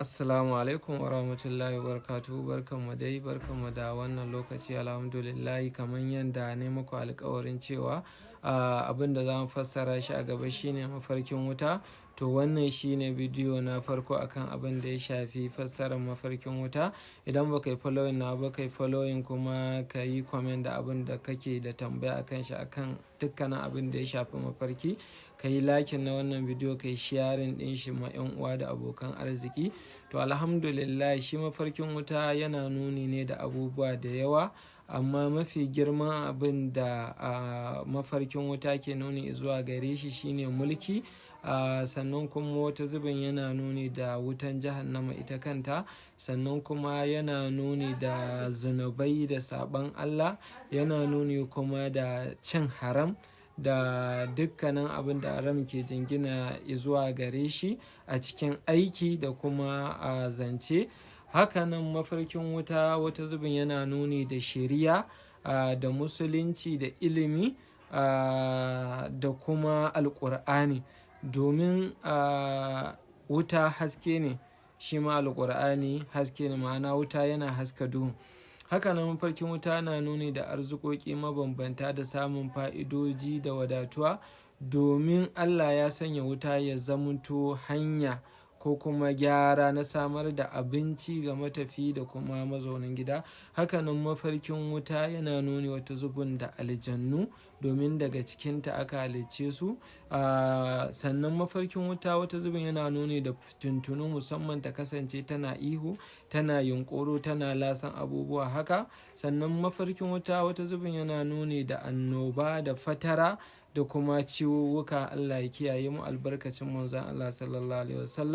Assalamu alaikum wa rahmatullahi wa barakatuhu. Barkanmu dai, barkanmu da wannan lokaci. Alhamdulillahi, kamar yadda na muku alkawarin cewa abin da za mu fassara shi a gaba shine mafarkin wuta. To, wannan shine bidiyo na farko akan abin da ya shafi fassarar mafarkin wuta. Idan baka yi following na ba, kai following, kuma ka yi comment da abin da kake da tambaya akan shi, akan dukkanin abin da ya shafi mafarki. Ka yi liking na wannan bidiyo, ka yi sharing din shi ma 'yan uwa da abokan arziki. To, alhamdulillah, shi mafarkin wuta yana nuni ne da abubuwa da yawa, amma mafi girman abin da mafarkin wuta ke nuni zuwa gare shi shine mulki. Sannan kuma wata zubin yana nuni da wutan jahannama ita kanta. Sannan kuma yana nuni da zunubai da saɓon Allah. Yana nuni kuma da cin haram da dukkanin abin da haram ke jingina zuwa gare shi a cikin aiki da kuma a zance. Hakanan mafarkin wuta wata zubin yana nuni da shiriya da musulunci da ilimi da kuma Alƙur'ani, domin wuta haske ne, shi ma Alƙur'ani haske ne, ma'ana wuta yana haska duhu. Hakanan mafarkin wuta na nuni da arzikoki mabambanta da samun fa'idoji da wadatuwa, domin Allah ya sanya wuta ya zamanto hanya ko kuma gyara na samar da abinci ga matafi da kuma mazaunin gida. Hakanan mafarkin wuta yana nuni wata zubin da aljannu, domin daga cikinta aka halicce su. Sannan mafarkin wuta wata zubin yana nuni da fitintunu, musamman ta kasance tana ihu, tana yunƙuro, tana lasan abubuwa haka. Sannan mafarkin wuta wata zubin yana nuni da annoba da fatara da kuma ciwuwuka. Allah ya kiyaye mu, albarkacin Manzon Allah sallallahu alaihi wasallam.